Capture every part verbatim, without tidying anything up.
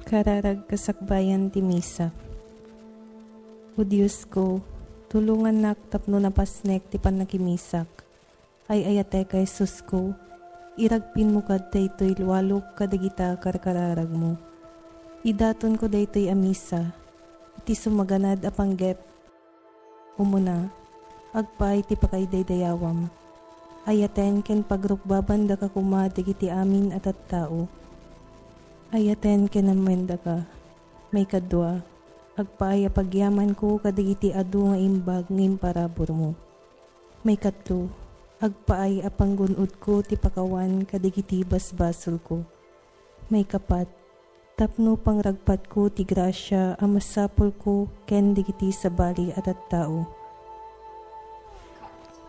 Kararag kasakbayan ti Misa. O Diosko, tulongannak tapno napasnek ti pannakimisak. Ay-ayatek a Jesusko, iragpinmo kad daytoy lualok kadagita karkararagmo. Idatonko daytoy a Misa iti sumaganad a panggep. Umuna, agpaay ti pakaidaydayawam. Ayaten ken pagrukbabandaka koma dagiti amin a tattao. Ayaten ken ammoendaka. Maikadua, agpaay a pagyamanko kadagiti adu nga imbag nga imparaburmo. Maikatlo, agpaay a panggun-odko ti pakawan kadagiti basbasolko. Maikapat, tapno pangragpatko ti grasia a masapulko ken dagiti sabali a tattao.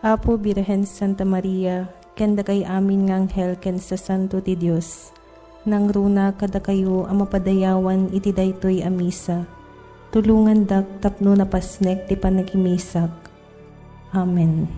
Apo Birhen Santa Maria, ken dakay amin nga anghel ken sasanto ti Dios, nangruna kadakayo a mapadayawan iti daytoy a Misa. Tulongandak tapno napasnek ti pannakimisak. Amen.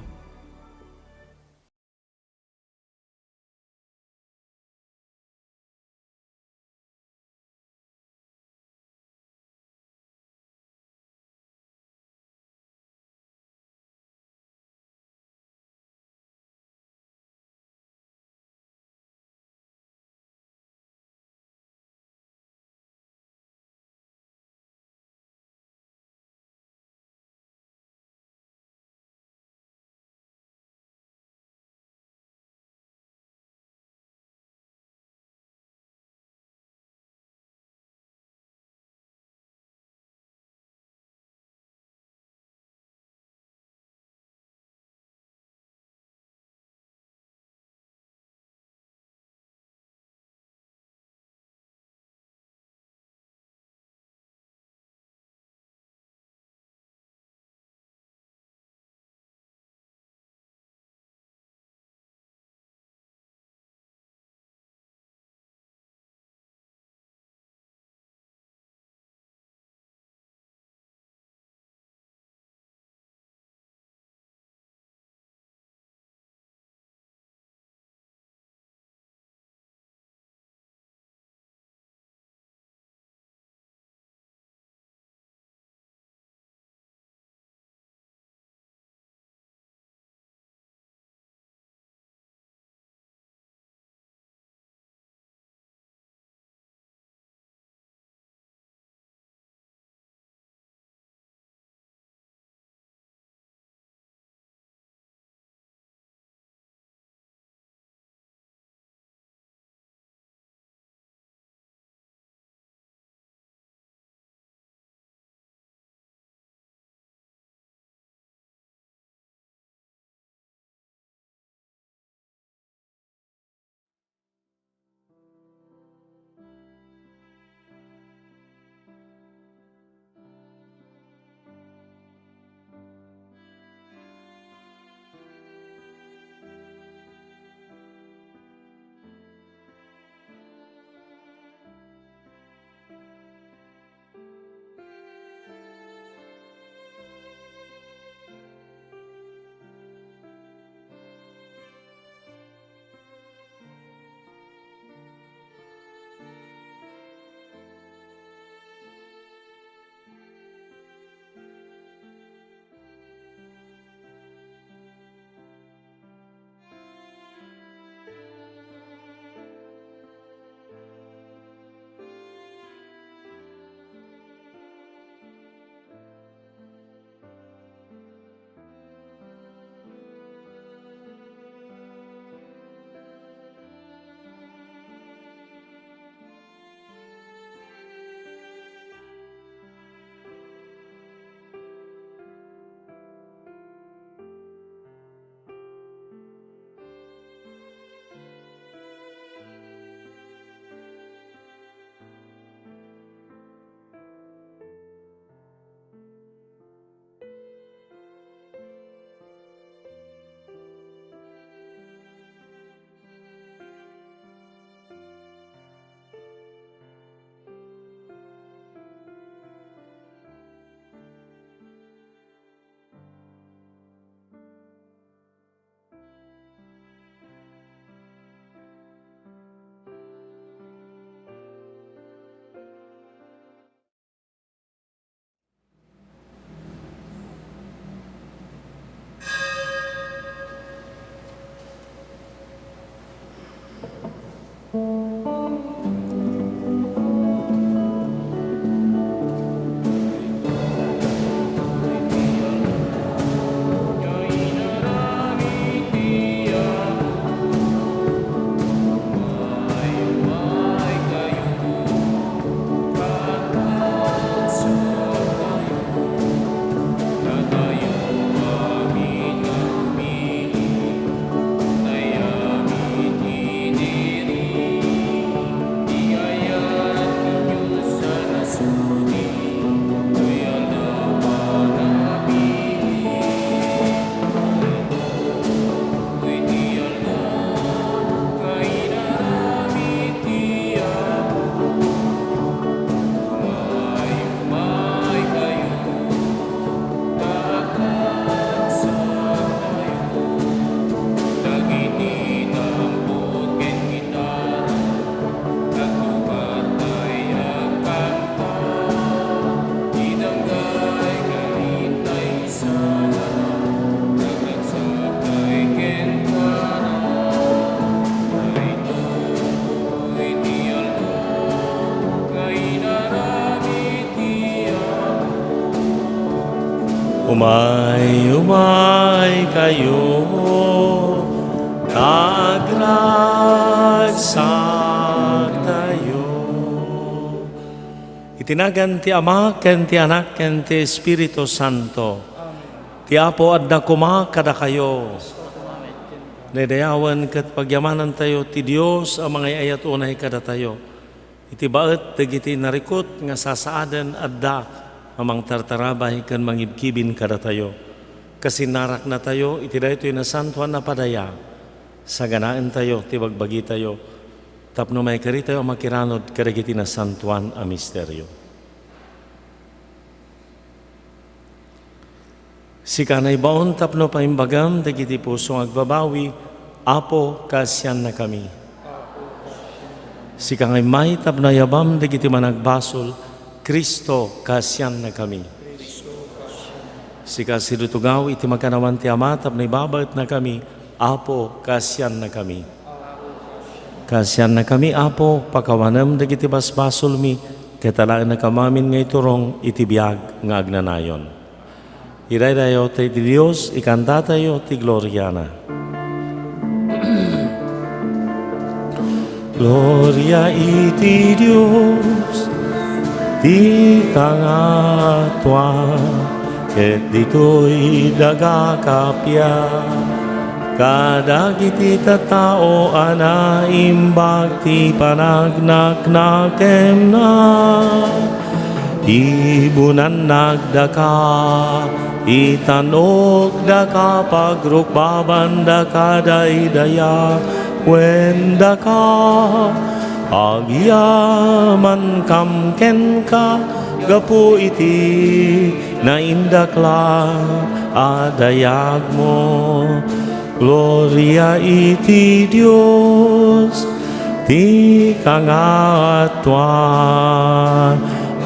Umay, umay kayo, agragsaktayo. Iti nagan ti Ama, ken ti Anak, ken ti Espiritu Santo. Ti Apo adda koma kadakayo. Daydayawen ket pagyamanantayo ti Dios a mangay-ayat unay kadatayo. Iti baet dagiti narikut nga sasaaden adda a mangtartarabay ken mangibkibin kadatayo. Kasin naraknatayo iti daytoy nasantoan a padaya, saganaentayo ti bagbagitayo tapno maikaritayo a makiranod kadagiti nasantoan a misterio. Sika naibaon tapno paimbagam dagiti puso nga agbabawi, Apo, kaasiannakami. Sika nga immay tapno ayabam dagiti managbasol, Cristo, kaasiannakami. Sika sidutugaw iti makannawan ti Ama tapno ibabaetnakami, Apo, kaasiannakami. Kaasiannakami, Apo, pakawanem dagiti basbasolmi, ket alaennakami amin nga iturong iti biag nga agnanayon. Idaydayawtayo ti Dios, ikantatayo ti gloriana. Gloria iti Dios, ti kangatoan, ket ditoy daga kappia. Kadagiti tattao a naimbag ti panagnaknakemna, ibunannak daka, itan-okdaka, pagrukbaban daka, daydayawen daka. Agyamankam kenka gapu iti naindaklan a dayagmo. Gloria iti Dios, ti kangatoan.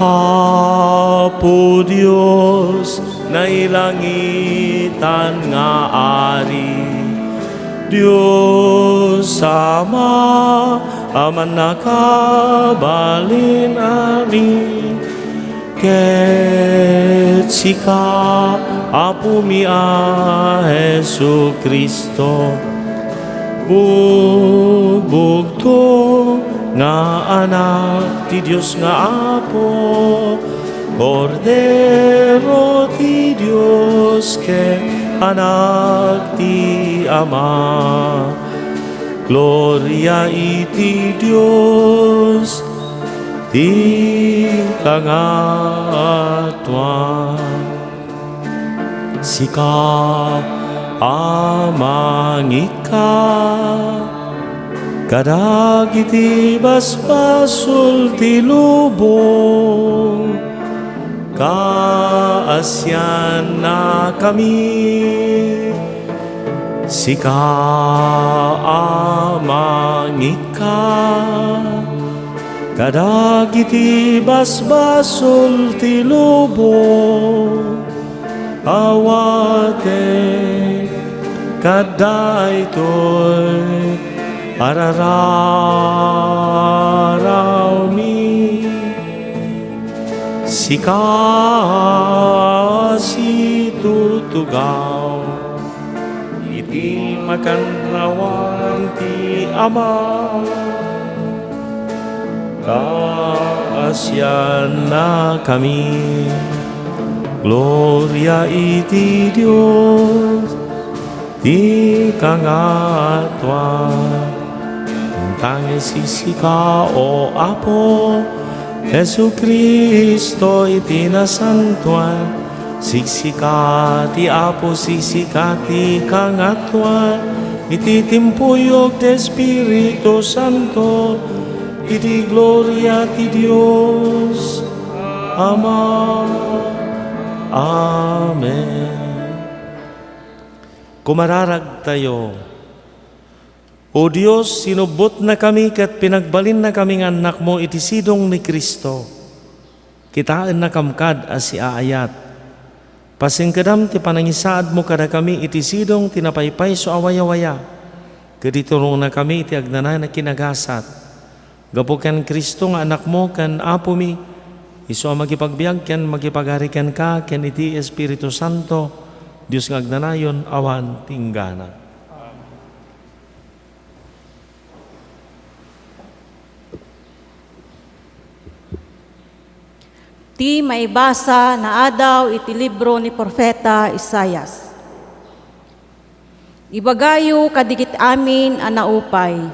Apo Dios, nailangitan nga Ari, Dios Ama a mannakabalin amin, ket sika, Apomi a Jesu-Cristo, bugbugto nga Anak ti Dios nga Apo, Kordero ti Dios ken Anak ti Ama. Gloria iti Dios, ti kangatoan. Sika a mangikka kadagiti basbasol ti lubong, kaasiannakami. Sika a mangikka kadagiti basbasol ti lubong, awaten kadaytoy Parararawmi, sika situtugaw iti makannawan ti Ama. Kaasiannakami. Gloria iti Dios ti kangatoan. Intangi sisika, O Apo Jesu-Cristo, iti nasantoan. Siksika ti Apo, siksika ti kangatoan. Iti timpuyog ti Espiritu Santo, iti gloria ti Dios Ama. Amen. Kumararagtayo. O Dios, sinubbotnakami ket pinagbalinnakami nga annakmo iti sidong ni Cristo. Kitaennakam kad a siaayat. Pasingkedam ti panangisaadmo kadakami iti sidong ti napaypayso a wayawaya, ket iturongkami iti agnanayon a kinagasat. Gapu ken Cristo nga Anakmo ken Apomi, isu a makipagbiag ken makipagari kenka ken iti Espiritu Santo, Dios nga agnanayon awan ti inggana. Ti maibasa naadaw iti libro ni Profeta Isaias. Ibagayo kadigiti amin a naupay,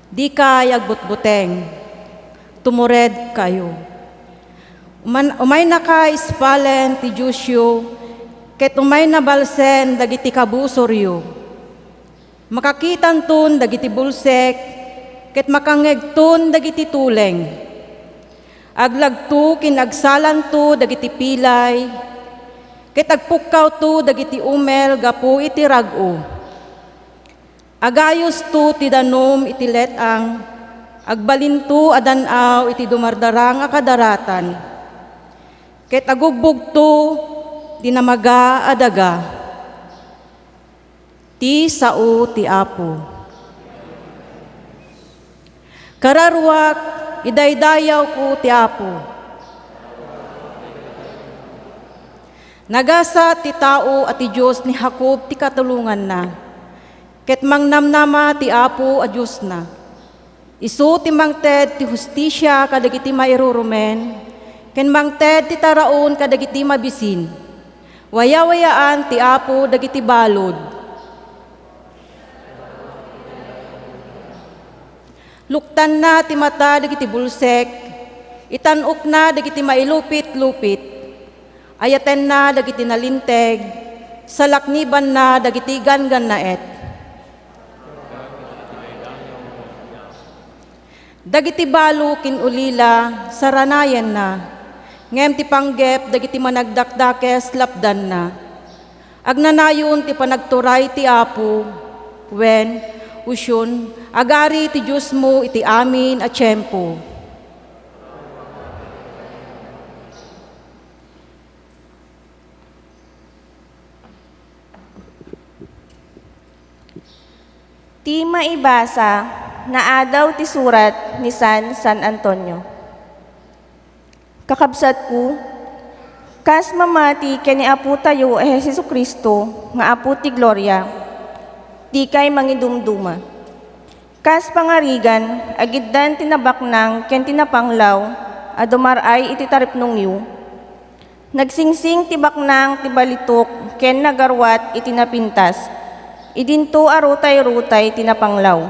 dikay agbutbuteng, tumuredkayo. Uman-, umaynaka ispalen ti Diosyo, ket umayna balsen dagiti kabusoryo. Makakitanton dagiti bulsek, ket makangngegton dagiti tuleng. Aglagto ken agsalanto dagiti pilay, ket agpukkawto dagiti umel gapu iti rag-o. Agayosto ti danum iti let-ang, agbalinto a dan-aw iti dumardarang a kadaratan, ket agugbogto ti namaga a daga. Ti sao ti Apo. Kararuak, idaydayawko ti Apo. Nagasat ti tao a ti Dios ni Jacob ti katulonganna, ket mangnamnama ti Apo a Diosna. Isu ti mangted ti hustisia kadagiti mairurumen, ken mangted ti taraon kadagiti mabisin. Wayawayaan ti Apo dagiti balud. Luktanna ti mata dagiti bulsek, itan-okna dagiti mailupitlupit. Ayatenna dagiti nalinteg, salaknibanna dagiti ganggannaet. Dagiti balo ken ulila, saranayenna, ngem ti panggep dagiti managdakdakes, lapdanna. Agnanayon ti panagturay ti Apo, wen, usion, agari ti Diosmo iti amin a tiempo. Ti maibasa naadaw ti surat ni San San Antonio. Kakabsatko, kas mamati ken ni Apotayo a Jesu-Cristo nga Apo ti gloria, dikay mangidumduma. Kas pangarigan, agiddan ti nabaknang ken ti napanglaw a dumar-ay iti taripnongyo. Nagsingsing ti baknang ti balitok ken nagaruat iti napintas. Idinto a rutay-rutay ti napanglaw.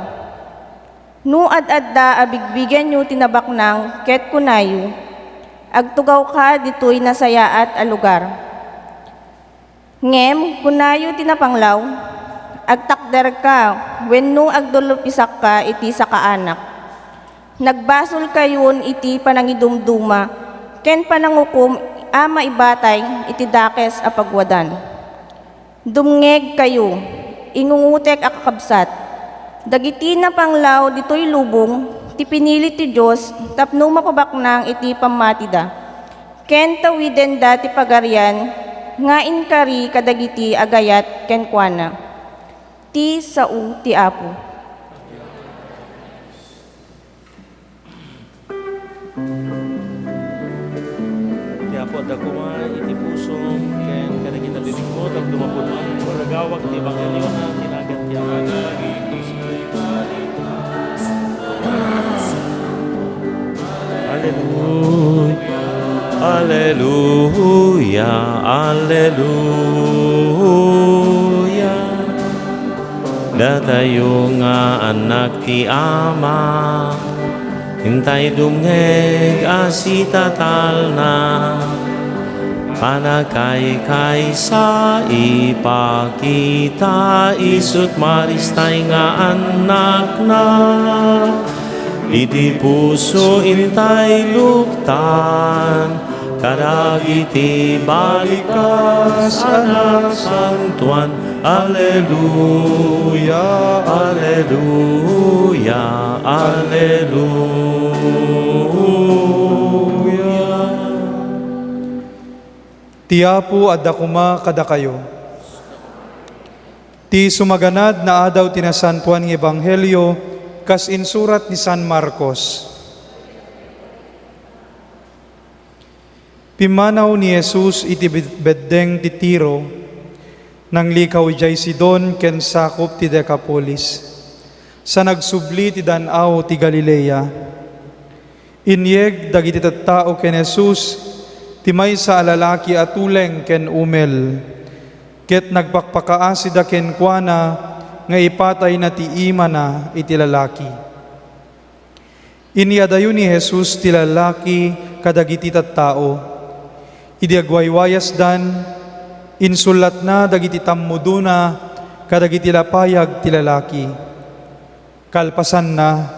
No ad-adda a bigbigenyo ti nabaknang ket kunayo, "Agtugawka ditoy nasayaat a lugar." Ngem kunayo ti napanglaw, "Agtakderka wenno agdullupisakka iti sakaanak." Nagbasolkayon iti panangidumduma ken panangukom a maibatay iti dakes a pagwadan. Dumngegkayo, ingungotek a kakabsat. Dagiti napanglaw ditoy lubong ti pinili ti Dios tapno mapabaknang iti pammatida, ken tawidenda ti pagarian nga inkari kadagiti agayat kenkuana. Ti sao ti Apo. Adda koma iti pusom ken kadagiti bibigmo tapno mapudno a nagawag ti ebanghelio a tinagan ti Ama. Alleluia, alleluia, alleluia. Datayo nga annak ti Ama, intay dumngeg a sitatalna. Panagkaykaysa ipakita, isut' maristay nga annakna. Iti puso intay luktan, kadagiti balikas a nasantoan. Alleluia, alleluia, alleluia. Ti Apo adda koma kadakayo. Ti sumaganad nga adaw ti Nasantoan nga Ebanghelio kas insurat ni San Marcos. Pimmanaw ni Jesus iti bed-, beddeng ti Tiro, nanglikaw idiay Sidon ken sakup ti Decapolis, sa nagsubli ti dan-aw ti Galilea. Inyeg dagiti tattao ken Jesus ti maysa a lalaki a tuleng ken umel, ket nagpakpakaasida kenkuana nga ipatayna ti imana iti lalaki. Inyadayo ni Jesus ti lalaki kadagiti tattao. Idi agwaywayasdan, insullatna dagiti tammudona kadagiti lapayag ti lalaki. Kalpasanna,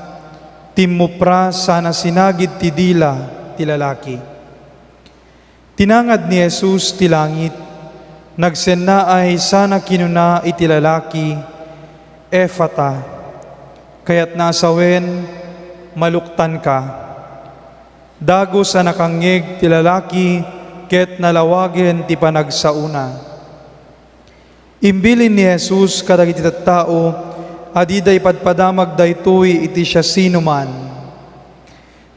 timmupra sana sinagid ti dila ti lalaki. Tinangad ni Jesus ti langit, nagsennaay sana kinuna iti lalaki, "Efata," kayatna a sawen, "Maluktanka." Dagus a nakangngeg ti lalaki ket nalawagen ti panagsaona. Imbilin ni Jesus kadagiti tattao a dida ipadpadamag daytoy iti siasinoman.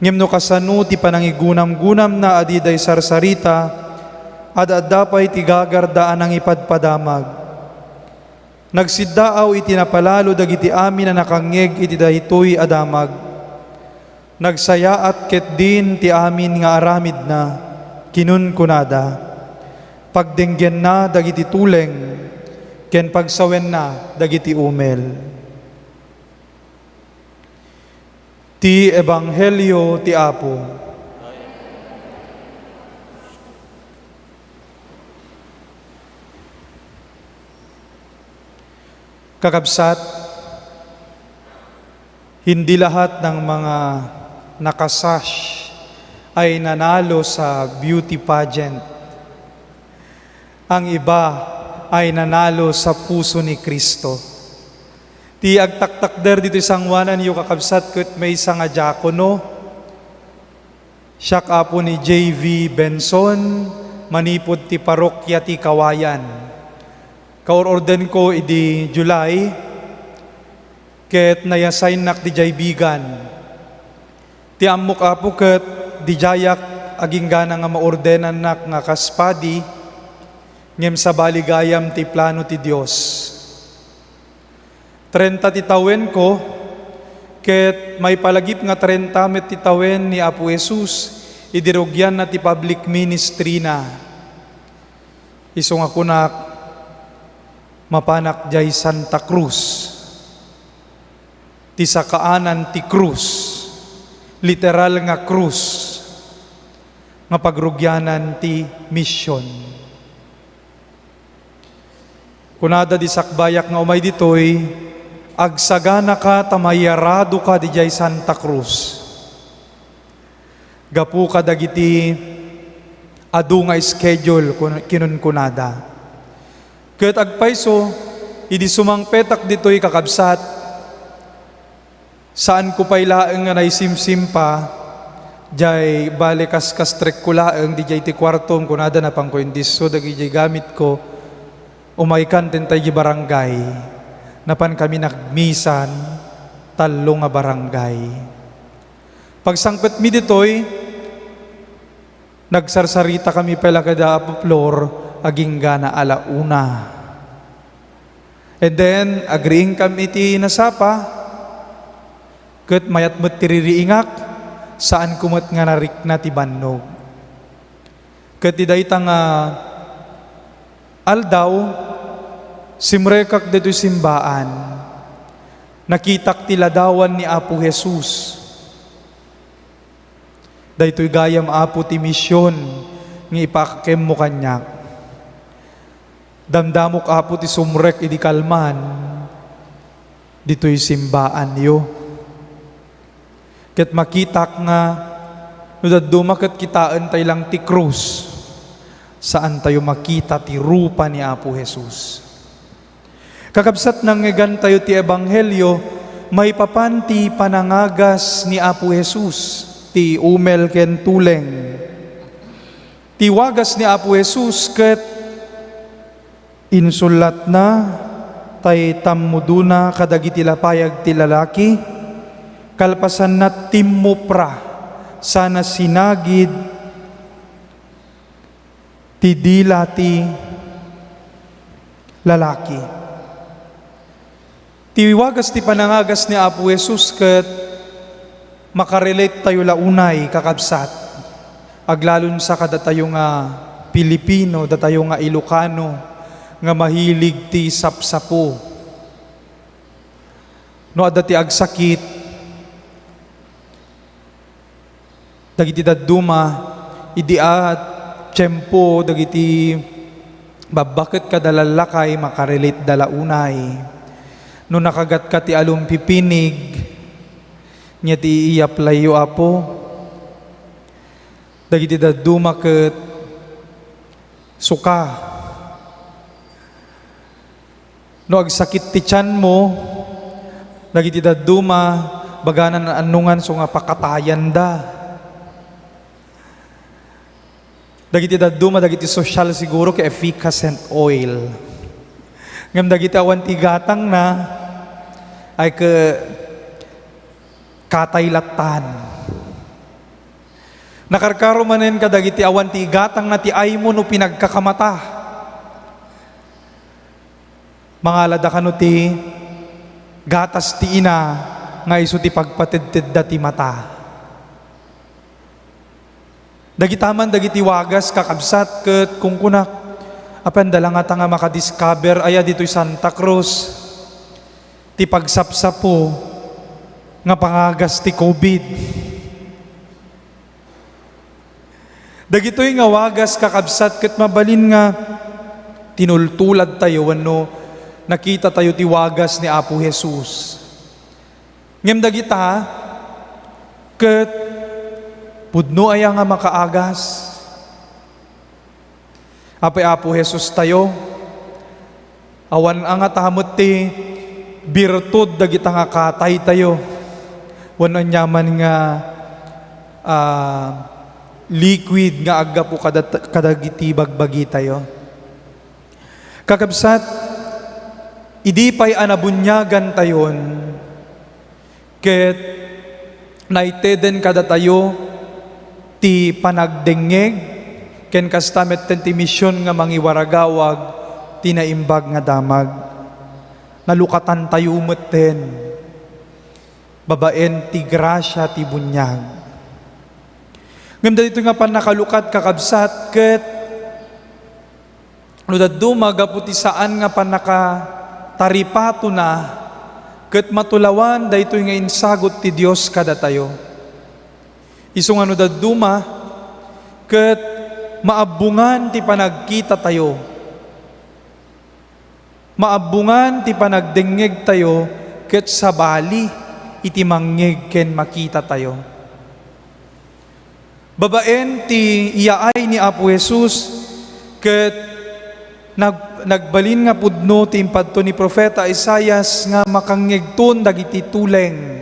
Ngem no kasano ti panangigunamgunamna a dida isarsarita, ad-adda pay ti gagarda a nangipadpadamag. Nagsiddaaw iti napalalo dagiti amin a nakangngeg iti daytoy a damag. Nagsayaat ketdin ti amin nga aramidna, kinunkunada, "Pagdenggenna dagiti tuleng ken pagsawenna dagiti umel." Ti Ebanghelio ti Apo. Kakabsat, hindi lahat ng mga nakasash ay nanalo sa beauty pageant. Ang iba ay nanalo sa puso ni Kristo. Ti agtaktakder ditoy sangoananyo, kakabsat, ket maysa nga diakono. Siak apo ni J V Benson, manipud ti parokya ti Kawayan. Kaur-ordenko idi July, ket nai-assignak didiay Vigan. Ti ammok, Apo, ket didiayak aginggana nga maordenannak nga kas padi, ngem sabali gayam ti plano ti Dios. Trenta ti tawenko, ket maipalagip nga trenta met ti tawen ni Apo Jesus idi rugianna ti public ministry-na. Isu nga kunak, mapanak diay Santa Cruz, ti sakaanan ti krus, literal nga krus, nga pagrugianan ti mision. Kunada di sakbayak nga umay ditoy, "Agsaganaka ta mayaradoka didiay Santa Cruz. Gapu kadagiti adu nga schedule," kun-, kinunkunada. Ket agpayso, idi sumangpetak ditoy, kakabsat, saanko pay laeng nga naisimsimpa, jay bale kas-, kastrikko laeng, didiay ti kuartom, kunada, napanko indisso dagidiay gamitko, umaykan dentay di barangay, napankami nagmisan, tallo nga barangay. Pagsangpetmi ditoy, Nagsarsaritakami pay la kada Apo Flor agingga na ala una. And then, agriingkam iti nasapa, ket mayat met ti ririingak, saanko met nga narikna ti bannog. Ket ti dayta nga aldaw, simrekak ditoy simbaan. Nakitak ti ladawan ni Apo Jesus. Daytoy gayam, Apo, ti mision nga ipakemmo kaniak. Damdamok, Apo, ti sumrek idi kalman ditoy simbaanyo. Ket makitak nga no dadduma ket kitaentayo lang ti krus, saantayo makita ti rupa ni Apo Jesus. Kakabsat, nangngegantayo ti ebanghelio maipapan ti panangagas ni Apo Jesus, ti umel ken tuleng. Ti wagas ni Apo Jesus ket insullatna tay tammudona kadagiti lapayag ti lalaki, kalpasanna, timmupra sana sinagid ti dila ti lalaki. Ti wagas ti panangagas ni Apo Jesus ket makarelate tayo la unay, kakabsat. Aglalon sa kadatayo nga Pilipino, datayo nga Ilocano, nga mahilig ti sapsapo. No adda ti agsakit, dagiti dadduma, idi a tiempo dagiti babbaket kada lallakay, makarelate da la unay. No nakagatka ti alumpipinig, nia ti i-apply-yo, Apo? Dagiti dadduma ket suka. No agsakit ti tianmo, dagiti dadduma, bagana naannongan so nga pakatayanda. Dagiti dadduma, dagiti sosyal siguro ket efficascent oil. Ngem dagiti awan ti gatangna, ay ke-, katay lattan. Nakarkaro manen kadagiti awan ti igatangna ti aymo no pinagkakamata. Mangalada kano ti gatas ti ina nga isu ti pagpatedtedda ti mata. Dagita man dagiti wagas, kakabsat, ket kunkunak, apanda la ngata nga makadiscover aya ditoy Santa Cruz ti pagsapsapo nga pangagas ti covid. Dagitoy nga wagas, kakabsat, ket mabalin nga tinultuladtayo wenno nakitatayo ti wagas ni Apo Jesus. Ngem dagita ket pudno aya nga makaagas? Apay Apo Jesus tayo, awan a ngata met ti birtud dagita nga kataytayo wenno aniaman nga, ah, liquid nga aggapu kada-, kadagiti bagbagitayo. Kakabsat, idi pay a nabuniagantayon, ket naiteden kadatayo ti panagdengngeg, ken kasta metten ti mision nga mangiwaragawag ti Naimbag nga Damag. Nalukatantayo metten babaen ti grasia ti buniag. Ngem daytoy nga pannakalukat, kakabsat, ket no dadduma gapu ti saan nga pannakataripatona, ket matulawan daytoy nga insagut ti Dios kadatayo. Isu nga no dadduma, ket maabbongan ti panagkitatayo. Maabbongan ti panagdengngegtayo ket sabali iti mangngeg ken makitatayo. Babaen ti iyaay ni Apo Jesus ket nag-, nagbalin nga pudno ti impadto ni Profeta Isaias nga makangngegton dagiti tuleng,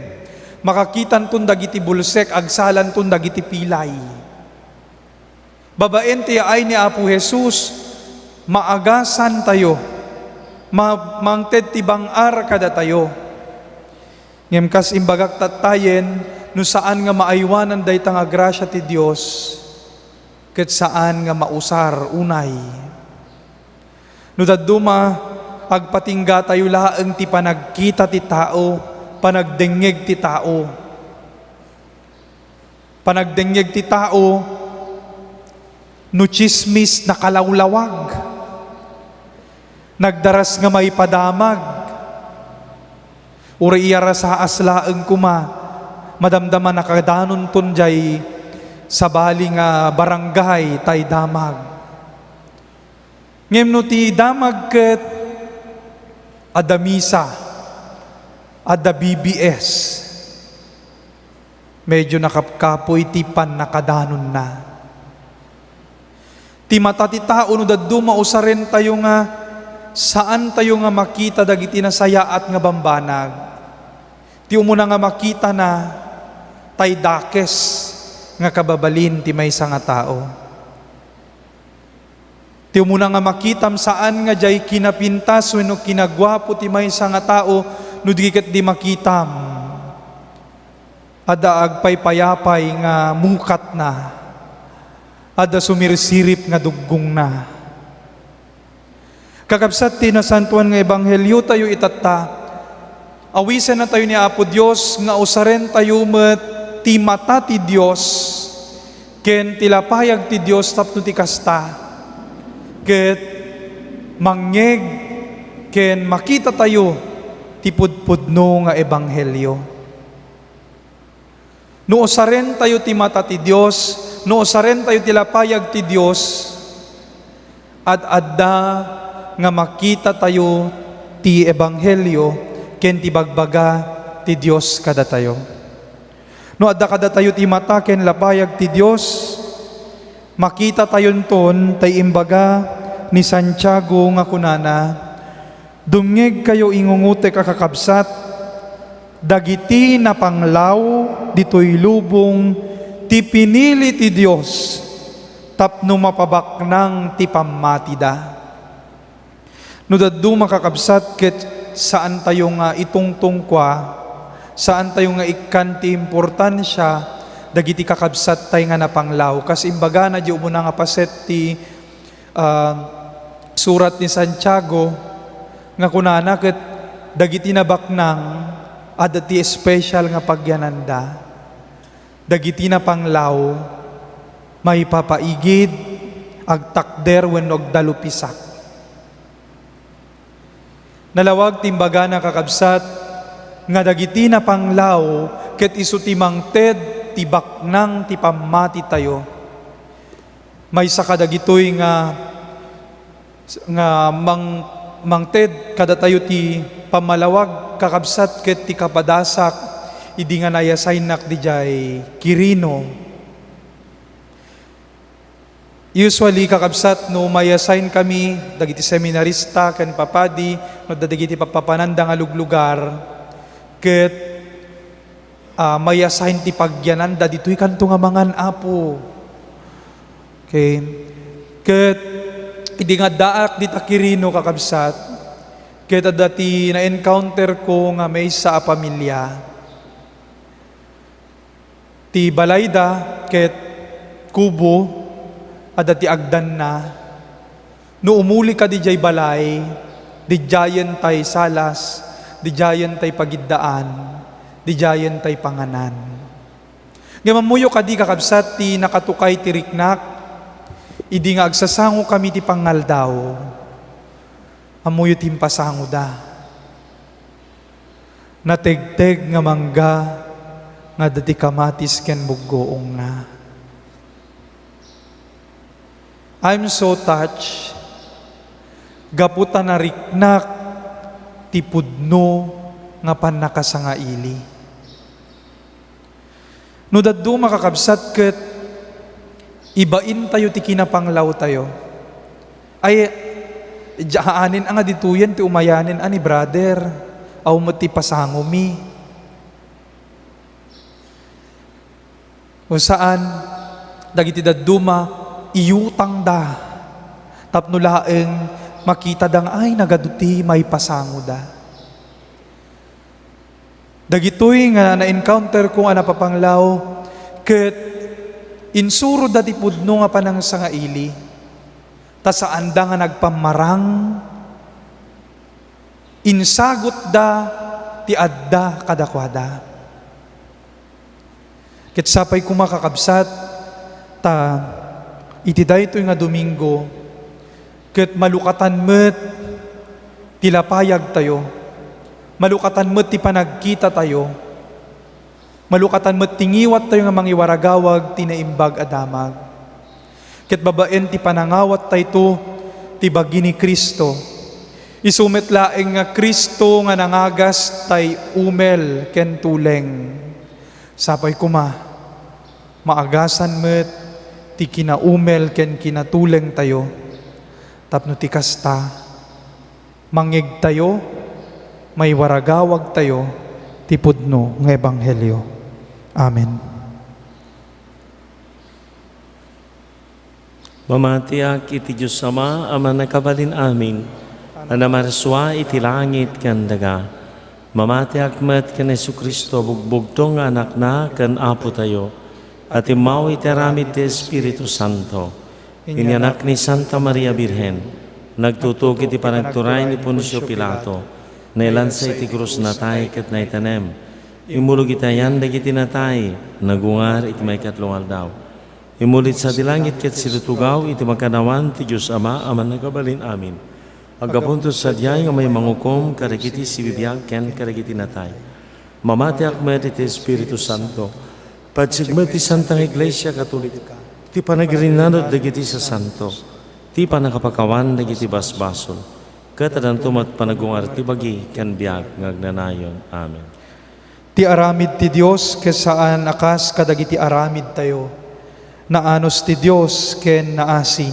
makakitanton dagiti bulsek, agsalanton dagiti pilay. Babaen ti yaay ni Apo Jesus, maagasantayo, ma-, mangted ti bang-ar kadatayo. Ngem kas imbagak tattayen, no saan nga maaywanan dayta nga grasia ti Dios, ket saan nga mausar unay. No dadduma, agpatinggatayo laeng ti panagkita ti tao, panagdengngeg ti tao. Panagdengngeg ti tao, no tsismis, nakalawlawag. Nagdaras nga maipadamag. Uray iyarasaas laeng koma, madamdama nakadanonton jay sabali nga barangay tay damag. Ngem no ti damag ket adda misa, adda B B S, medyo nakapkapoy ti pannakadanonna. Ti mata ti tao no dadduma usarentayo nga saantayo nga makita dagiti nasayaat nga bambanag. Ti umuna nga makitana, tay dakes nga kababalin ti maysa nga tao. Ti umuna nga makitam, saan nga jay kinapintas wenno kinaguapo ti maysa nga tao, no di ket di makitam, adda agpaypayapay nga mukatna, adda sumirsirip nga duggongna. Kakabsat, ti nasantoan nga ebangheliotayo itatta, awisennatayo ni Apo Dios nga usarentayo met ti mata ti Dios ken ti lapayag ti Dios tapno ti kasta, ket mangngeg ken makitatayo ti pudpudno nga ebanghelio. No usarentayo ti mata ti Dios, no usarentayo ti lapayag ti Dios, ad-adda nga makitatayo ti ebanghelio ken ti bagbaga ti Dios kadatayo. No adda kadatayo ti mata ken lapayag ti Dios, makitatayonton tay imbaga ni Santiago nga kunana, "Dumngegkayo, ingungotek a kakabsat, dagiti napanglaw ditoy lubong ti pinili ti Dios tapno mapabaknang ti pammatida." No dadduma, kakabsat, ket saantayo nga itungtungkua, saantayo nga ikkan ti importansia dagiti kakabsattay nga napanglaw. Kas imbagana di umuna nga paset ti, ah, surat ni Santiago nga kunana ket dagiti nabaknang adda ti espesyal nga pagyananda. Dagiti napanglaw, maipapaigid, agtakder wenno agdalupisak. Nalawag ti imbagana, kakabsat, nga dagiti napanglaw ket isu ti mangted ti baknang ti pammatitayo. Maysa kadagitoy nga, nga mang-, mangted kadatayo ti pammalawag, kakabsat, ket ti kapadasak idi nga naiassignak didiay Quirino. Usually, kakabsat, no maiassign kami dagiti seminarista ken papadi, no adda dagiti papapananda nga luglugar, ket, ah, maiassign ti pagyananda, "Ditoy kanto nga mangan, Apo." Okay. Ket idi nga addaak dita Quirino, kakabsat, ket adda ti na-encounter ko nga maysa a pamilia. Ti balayda ket kubo, adda ti agdanna. No umuli ka didiay balay, didiayen tay salas, didiayen tay pagiddaan, didiayen tay panganan. Ngem ammoyo kadi, kakabsat, ti nakatukay ti riknak, idi nga agsasangokami ti pangaldaw. Ammoyo ti impasangoda. Nategteg nga mangga nga adda ti kamatis ken buggoongna. I'm so touched gapu ta nariknak ti pudno nga pannakasangaili. No dadduma, kakabsat, ket ibaintayo ti kinapanglawtayo. Ay, diaanen a nga ditoyen ti umayanen a ni brother. Aw met ti pasangomi. O saan, dagiti dadduma, iyutangda. Tapno laeng makitada nga, ay, nagadu ti maipasangoda. Dagitoy nga na-encounter ko a napapanglaw, ket Insuroda ti pudno nga panangsangaili, ta saanda nga nagpammarang, insagutda ti adda kadakuada. Ket sapay koma, kakabsat, ta iti daytoy nga Domingo, ket malukatan met ti lapayagtayo, malukatan met ti panagkitatayo, malukatan met ti ngiwattayo nga mangiwaragawag ti Naimbag a Damag. Ket babaen ti panangawattayto ti bagi ni Cristo. Isu met laeng nga Cristo nga nangagas tay umel ken tuleng. Sapay koma, maagasan met ti kinaumel ken kinatulengtayo, tapno ti kasta, mangngegtayo, maiwaragawagtayo ti pudno nga ebanghelio. Amen. Mamatiak iti Dios Ama a Mannakabalin-amin, a namarsua iti langit ken daga. Mamatiak met ken Jesu-Cristo, bugbugtong nga Anakna ken Apotayo, a timmaw iti aramid ti Espiritu Santo. Inyanak ni Santa Maria Birhen, nagtutog iti panagturay ni Poncio Pilato, nailansa iti krus, natay ket naitanem. Immulog iti ayan dagiti natay, nagungar iti maikatlo nga aldaw. Immuli sadi langit ket sirutugaw iti makannawan ti Dios Ama a Mannakabalin-amin. Aggapunto sadiay nga mayat mangukom kadagiti sibibiag ken kadagiti natay. Mamatiak met iti Espiritu Santo. Patsig met ti Santa nga Iglesia Katolika, ti panagrinanod dagiti sasanto, ti pannakapakawan dagiti basbasol, ket addanto met panagungar ti bagi ken biag nga agnanayon. Amen. Ti aramid ti Dios ket saan a kas kadagiti aramidtayo. Naanus ti Dios ken naasi.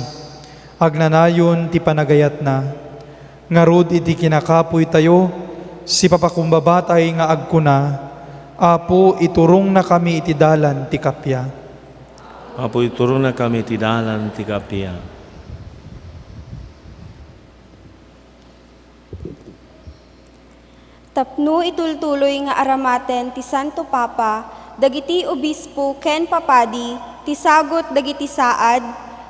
Agnanayon ti panagayatna. Ngarud iti kinakapuytayo, sipapakumbabatay nga agkuna, Apo, iturongnakami iti dalan ti kappia. Apo, iturongnakami iti dalan ti kappia. Tapno itultuloy nga aramaten ti Santo Papa dagiti obispo ken papadi ti sagut dagiti saad,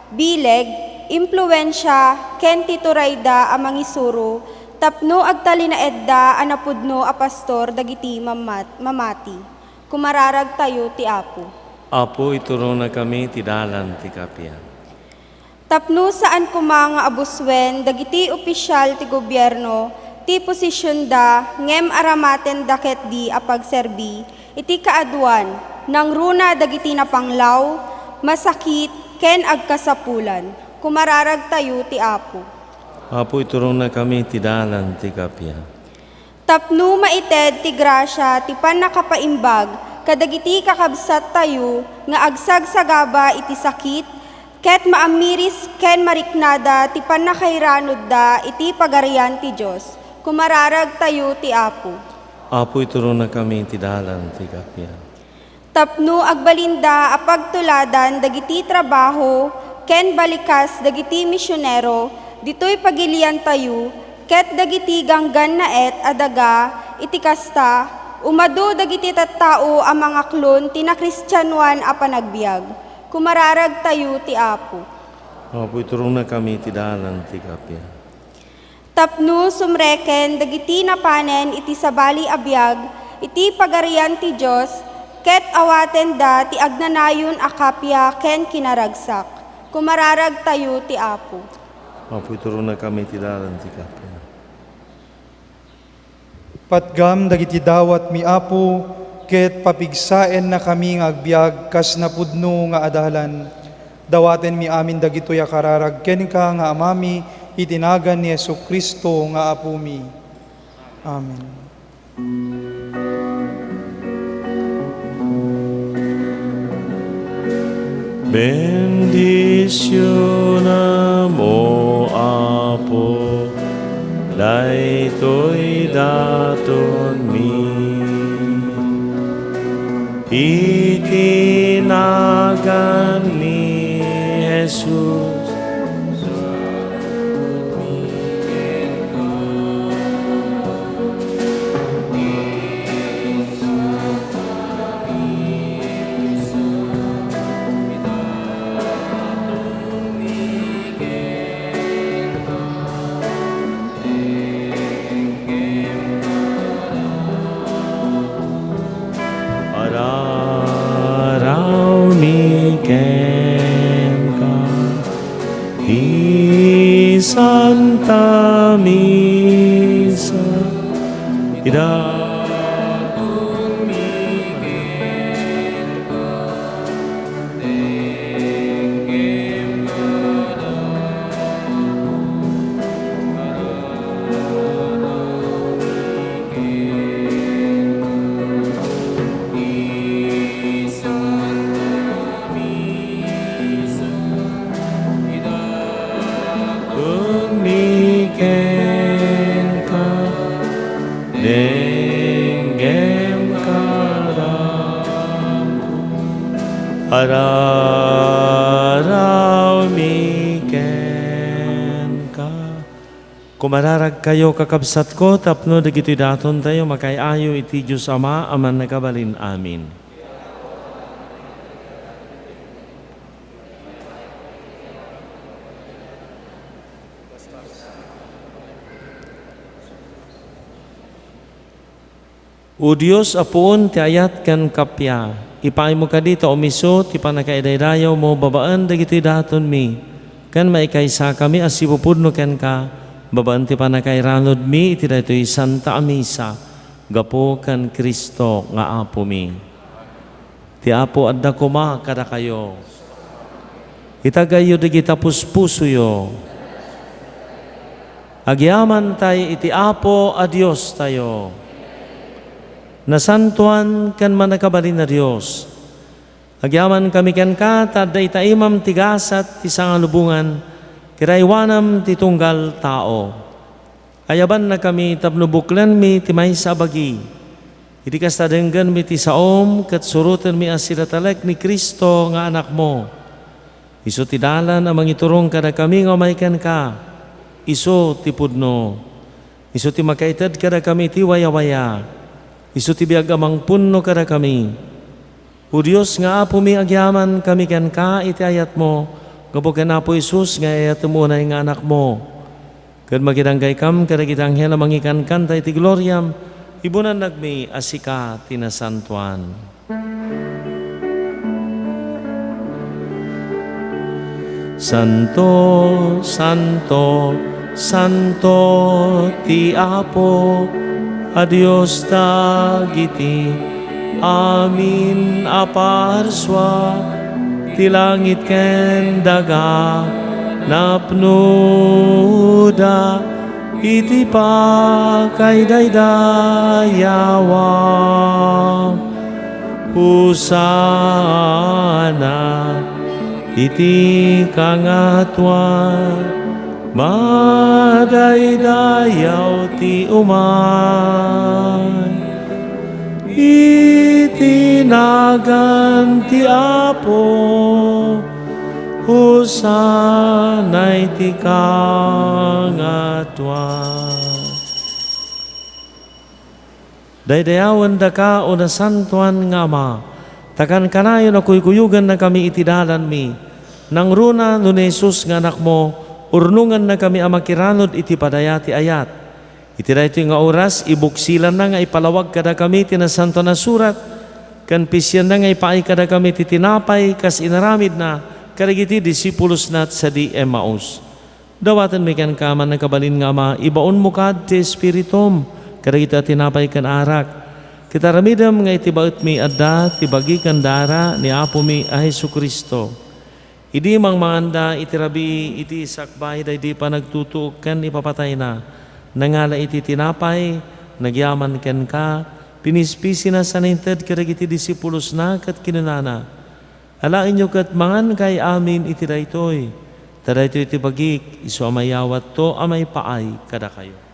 bileg, impluensia, ken ti turayda a mangisuro tapno agtalinaedda a napudno a pastor dagiti mammat-, mamati. Kumararagtayo ti Apo. Apo, iturongnakami ti dalan ti kappia. Tapno saan koma nga abusuen dagiti opisial ti gobierno ti posisionda ngem aramatenda ketdi a pagserbi iti kaaduan, nangruna dagiti napanglaw, masakit, ken agkasapulan. Kumararagtayo ti Apo. Apo, iturongnakami ti dalan ti kappia. Tapno maited ti grasia ti pannakapaimbag kadagiti kakabsattayo nga agsagsagaba iti sakit, ket maamiris ken mariknada ti pannakairanudda iti Pagarian ti Dios, kumararagtayo ti Apo. Apo, iturongnakami ti dalan ti kappia. Tapno agbalinda a pagtuladan dagiti trabaho ken balikas dagiti misionero ditoy pagiliantayo ket dagiti ganggannaet a daga iti kasta, umadu dagiti tattao a mangaklon ti nakristianoan a panagbiag. Kumararagtayo ti Apo. Apo, iturongnakami ti dalan ti kappia. Tapno sumreken dagiti napanen iti sabali a biag iti Pagarian ti Dios, ket awatenda ti agnanayon a kappia ken kinaragsak. Kumararagtayo ti Apo. Apo, iturongnakami ti dalan ti kappia. Patgam dagiti dawatmi, Apo, ket papigsaennakami nga agbiag kas napudno nga adalan. Dawatenmi amin dagitoy a kararag kenka nga Amami, iti nagan ni Jesu-Cristo nga Apomi. Amen. Bendisionam, O Apo, daytoy datonmi. Iti nagan ni Jesus. Ararawmi kenka. Kumararagkayo, kakabsatko, tapno dagitoy datontayo makaay-ayo iti Dios Ama a Mannakabalin-amin. O Dios a puon ti ayat ken kappia, ipaaymo kadi ta umiso ti pannakaidaydayawmo babaen dagitoy datonmi, ken maikaysakami a sipupudno kenka babaen ti pannakairanudmi iti daytoy Santa a Misa gapu ken Cristo nga Apomi. Ti Apo adda koma kadakayo. Itagayyo dagita puspusoyo. Agyamantay iti Apo a Diostayo. Nasantoan ken mannakabalin a Dios, agyamankami kenka ta adda ita imam ti gasat ti sangalubongan ket aywanam ti tunggal tao. Ayabannakami tapno buklenmi ti maysa a bagi. Iti kasta, denggenmi ti saom ket surotenmi a sinatalek ni Cristo nga Anakmo. Isu ti dalan a mangiturong kadakami nga umay kenka. Isu ti pudno. Isu ti makaited kadakami iti wayawaya. Isu ti biag a mangpunno kadakami. O Dios nga Apomi, agyamankami kenka iti ayatmo, gapu ken Apo Jesus nga ay-ayatem unay nga Anakmo. Ket makidanggaykam kadagiti anghel a mangikankanta iti gloriam, ibunannagmi a sika ti nasantoan. Santo, santo, santo ti Apo a Dios dagiti amin a parsua, ti langit ken daga napnoda iti pakaidaydayawa. Hosanna iti kangatoan, madaydayaw ti umay iti nagan ti Apo. Hosanna iti kangatoan. Daydayawendaka, o nasantoan nga Ama, ta kankanayon a kuykuyogennakami iti dalanmi. Nangruna no ni Jesus nga Anakmo, urnongennakami a makiranud iti padaya ti ayat. Iti daytoy nga oras, ibuksilanna nga ipalawag kadakami ti Nasantoan a Surat, ken pisienna nga ipaay kadakami ti tinapay kas inaramidna kadagiti disipulosna sadi Emmaus. Dawatenmi kenka, mannakabalin nga Ama, ibaonmo kad ti Espiritum kadagiti a tinapay ken arak, ket aramidem nga iti baetmi adda ti bagi ken dara ni Apomi a Jesu-Cristo. Idi mangmanganda iti rabii iti sakbay daydi panagtutuok ken ipapatayna, nangala iti tinapay, nagyaman kenka, pinispisina sana inted kadagiti disipulosna ket kinunana, "Alaenyo ket mangankay amin iti daytoy, ta daytoy ti bagik, isu a mayawatto a maipaay kadakayo."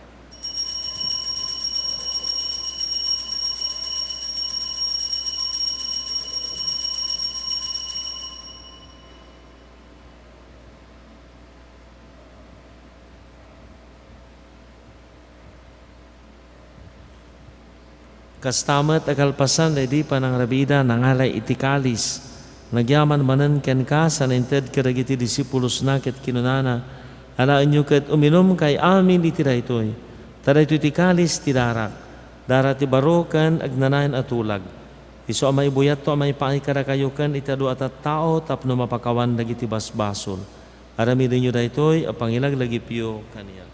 Kasta met a kalpasan daydi panangrabida, nangalay iti kalis, nagyaman manen kenka sana inted kadagiti disipulosna ket kinunana, "Alaenyo ket uminumkay amin iti daytoy, ta daytoy ti kalis ti darak, dara ti baro ken agnanayon a tulag. Isu a maibuyatto a maipaay kadakayo ken iti adu a tattao tapno mapakawan dagiti basbasol. Aramidenyo daytoy a pangilaglagipyo kaniak."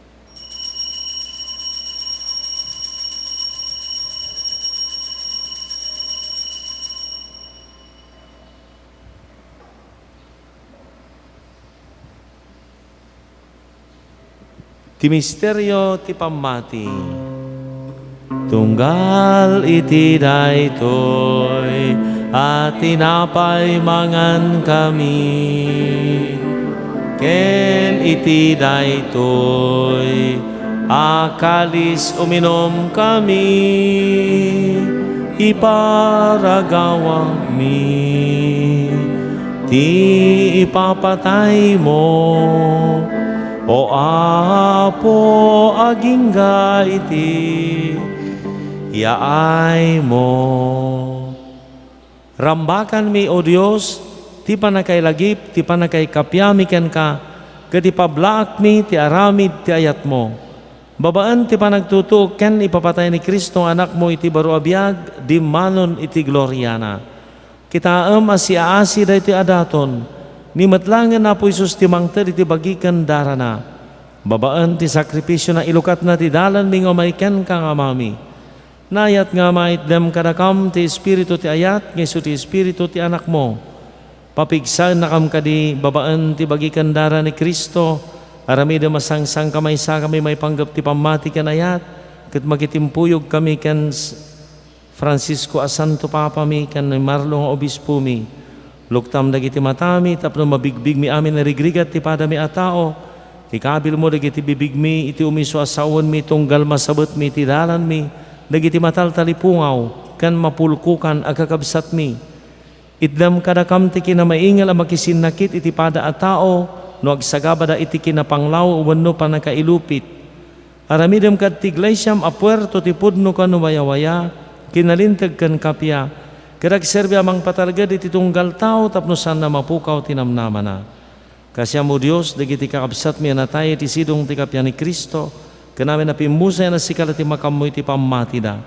Ti misterio ti pammati. Tunggal iti daytoy a tinapay mangankami, ken iti daytoy a kalis uminumkami, iparagawami Ni ipapataymo, O Apo, agingga iti yaaymo. Rambakanmi, O Dios, ti pannakailagip ti pannakaikapiami kenka, ket ipablaakmi ti aramid ti ayatmo. Babaen ti panagtutuok ken ipapatay ni Cristo nga Anakmo iti baro a biag, dimmanon iti gloriana. Kitaem a siaasi daytoy a daton, ni met laengen Apo Jesus ti mangted iti bagi ken darana. Babaen ti sakrifisiona, ilukatna ti dalanmi nga umay kenka nga Amami. Naayat nga maitdem kadakam ti espiritu ti ayat nga isu ti espiritu ti Anakmo. Papigsaennakam kadi babaen ti bagi ken dara ni Cristo, aramidem a sangsangkamaysakami maipanggep ti pammati ken ayat, ket makitimpuyogkami ken s-, Francisco a Santo Papami ken ni Marlo nga Obispomi. Luktam dagiti matami tapno mabigbigmi amin a rigrigat ti padami a tao. Ikabilmo dagiti bibigmi iti umiso a sawenmi tunggal masabetmi iti dalanmi dagiti mataltalipungaw ken mapulkokan a kakabsatmi. Itdem kadakam ti kinamaingel a makisinnakit iti pada a tao no agsagabada iti kinapanglaw wenno pannakailupit. Aramidem kad ti iglesiam a puerto ti pudno ken wayawaya, kinalinteg ken kappia, ket agserbi a mangpatalged iti tunggal tao tapno saanna mapukaw ti namnamana. Kasiam, O Dios, dagiti kakabsatmi a natay iti sidong ti kappia ni Cristo, ken amin a pimmusay a nasikala ti makammo iti pammatida.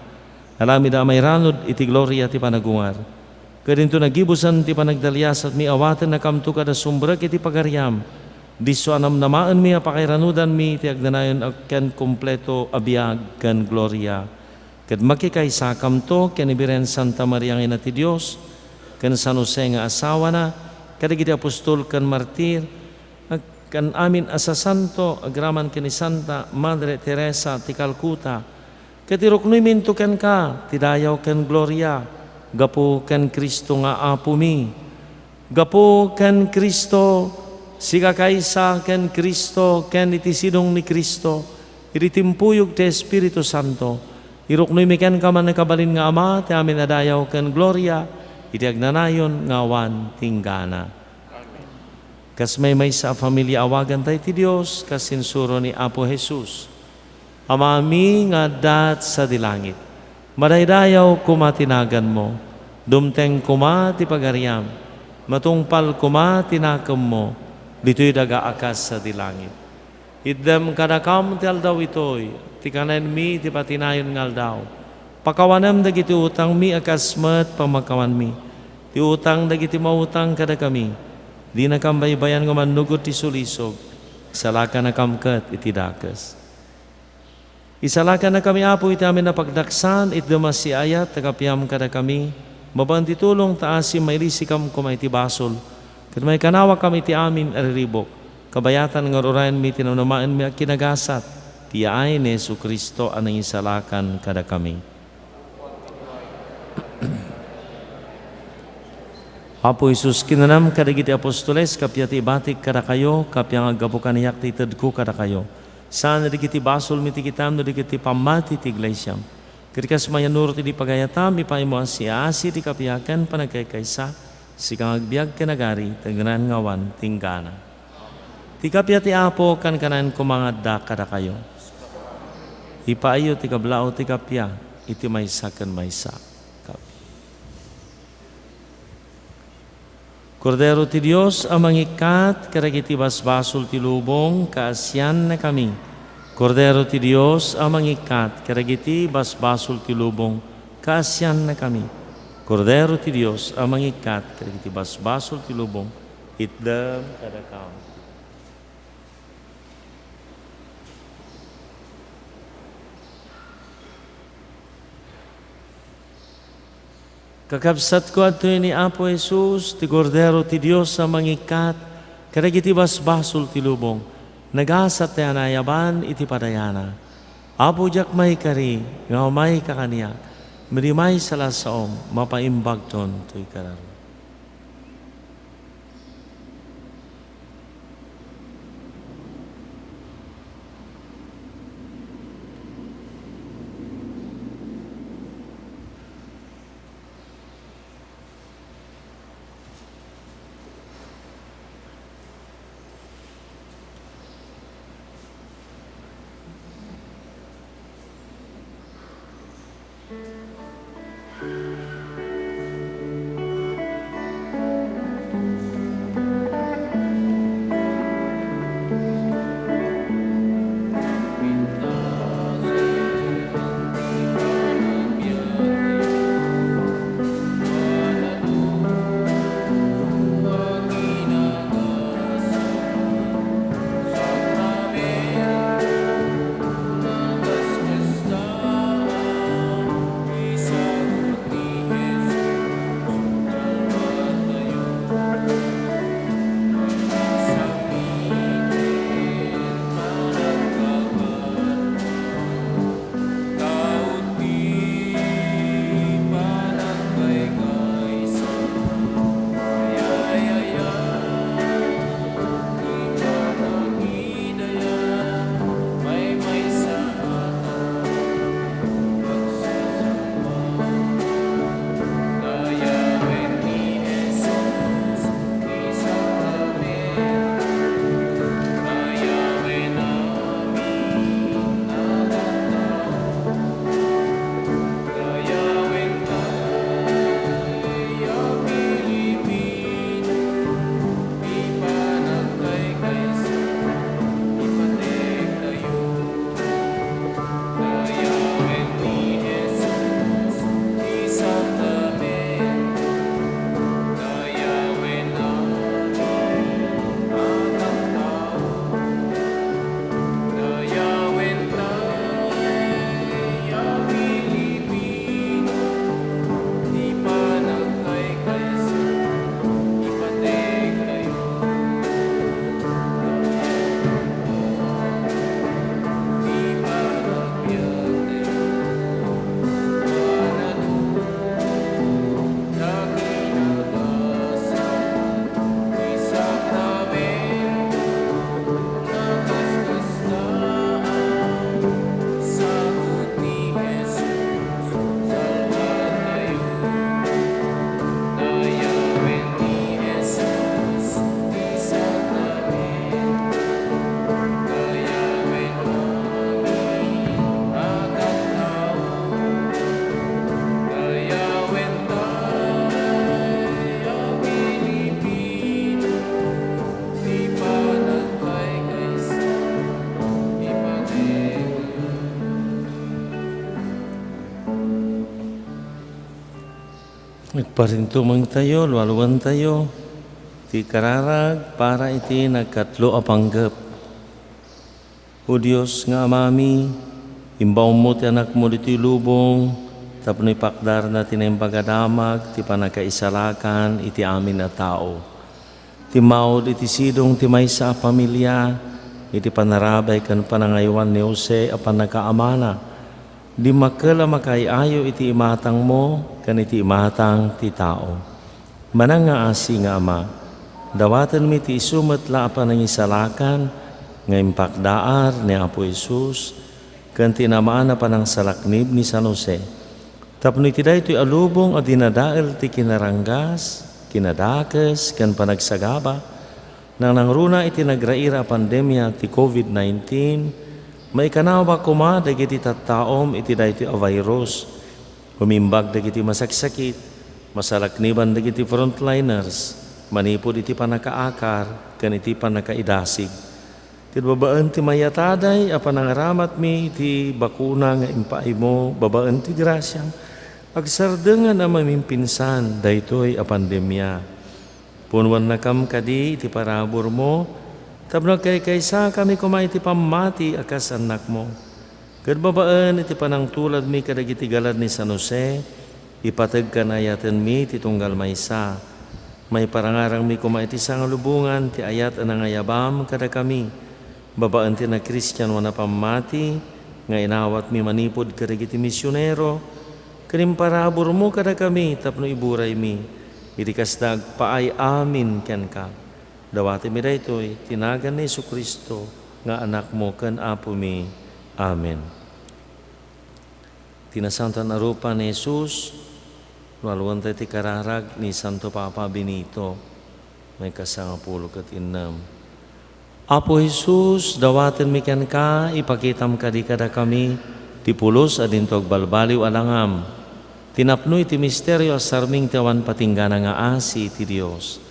Aramida a mairanod iti gloria ti panagungar. Ket inton nagibusen ti panagdaliasatmi, awatennakamto kada sumrek iti pagariam. Disso a namnamaenmi a pakairanudanmi ti agnanayon a ken kompleto a biag ken gloria. Ket makikaysakamto ken ni Birhen Santa Maria nga Ina ti Dios, ken San Jose nga asawana, kadagiti apostol ken martir, ken amin a sasanto, agraman ken ni Santa Madre Teresa ti Calcutta, ket iruknoyminto kenka ti dayaw ken gloria gapu ken Cristo nga Apomi. Gapu ken Cristo, sika kaysa ken Cristo, ken iti sidong ni Cristo, iti timpuyog ti Espiritu Santo, iruknoymi kenka, mannakabalin nga Ama, ti amin a dayaw ken gloria, iti agnanayon nga awan tinggana. Amen. Kas maymaysa a familia, awagantayo ti Dios, kas insuro ni Apo Jesus. Amami nga adda sadi langit, madaydayaw koma ti naganmo, dumteng koma ti pagariam, matungpal koma ti nakemmo, ditoy daga a kas sadi langit. Itdem kadakam ti aldaw itoy, ti kanaenmi ti patinayon nga aldaw. Pakawanem dagiti utangmi a kas met pamakawanmi ti utang dagiti mautang kadakami. Dinakam baybayan nga mannugod ti sulisog, salakannakam ket iti dakes. Isalakannakami, Apo, iti amin a pagdaksan, itdem a siaayat ta kapiam kadakami, babaen ti tulong ta asim mailisikam koma iti basol, ket maikanawakam iti amin a riribuk, kabayatan nga ururayenmi ti namnamaenmi a kinagasat, ti yaay ni Jesu-Cristo a nangisalakan kadakami. Apo Jesus, kinunam kadagiti apostoles, kappia ti ibatik kadakayo, kappia nga aggapu kaniak ti itedko kadakayo. Saan dagiti basolmi ti kitam no dagiti pammati ti iglesiam. Ket kas mayannurot idi pagayatam, ipaymo a siaasi ti kappia ken panagkaykaysa, sika nga agbiag ken agari, ti agnanayon nga awan tinggana. Ti kappia ti Apo, kankanayon koma nga adda kadakayo. Ipaayyo ti kablaaw ti kappia iti maysa ken maysa. Kappia. Kordero ti Dios a mangikkat kadagiti basbasol ti lubong, kaasiannakami. Kordero ti Dios a mangikkat kadagiti basbasol ti lubong, kaasiannakami. Kordero ti Dios a mangikkat kadagiti basbasol ti lubong, itdem kadakam. Kakabsatko, adtoy ni Apo Jesus, ti Kordero ti Dios a mangikkat kadagiti basbasol ti lubong. Nagasat ti anayaban iti padayana. Apo, diak maikari nga umayka kaniak, ngem maysa la a saom, mapaimbagton toy kararo. Agparintumengtayo, lualuentayo ti kararag para iti nagkatlo a panggep. O Dios nga Amami, imbaonmo ti Anakmo ditoy lubong tapno ipakdarna ti Naimbag a Damag ti pannakaisalakan iti amin a tao. Timmawod iti sidong ti maysa a familia iti panarabay ken panangaywan ni Jose a pannakaamana, dimmakkel a makaay-ayo iti imatangmo ken iti imatang ti tao. Manangngaasi nga Ama, dawatenmi ti isu met la a panangisalakan nga impakdaar ni Apo Jesus ken ti namaan a panangsalaknib ni San Jose. Tapno iti daytoy a lubong a dinadael ti kinaranggas, kinadakes, ken panagsagaba, nanangruna iti nagraira a pandemia ti covid nineteen, maikanawa koma dagiti tattaom iti daytoy a virus. Umimbag dagiti masaksakit, masalakniban dagiti frontliners, manipud iti pannakaakar ken iti pannakaidasig. Ket babaen ti mayataday a panangaramatmi iti bakuna nga impaaymo babaen ti grasiam, agsardengen a mamimpinsan daytoy a pandemia. Punnuannakam kadi iti paraburmo tapno agkaykaysakami koma iti pammati a kas annakmo. Ket babaen iti panangtuladmi kadagiti galad ni San Jose, ipateg ken ayatenmi ti tunggal maysa. Maiparangarangmi koma iti sangalubongan ti ayat a nangayabam kadakami, babaen ti nakristiano a pammati nga inawatmi manipud kadagiti misionero, ken imparaburmo kadakami tapno iburaymi iti kasda agpaay amin kenka. Dawatenmi daytoy ti nagan ni Jesu-Cristo nga Anakmo ken Apomi. Amen. Ti nasantoan a rupa ni Jesus, lualuenta ti kararag ni Santo Papa Benito, maikasangapulo ket innem. Apo Jesus, dawatenmi kenka, ipakitam kadi kadakami ti pulos a dinto agbalbaliw a langam, ti napno iti misterio a sarming ti awan patinggana nga asi ti Dios.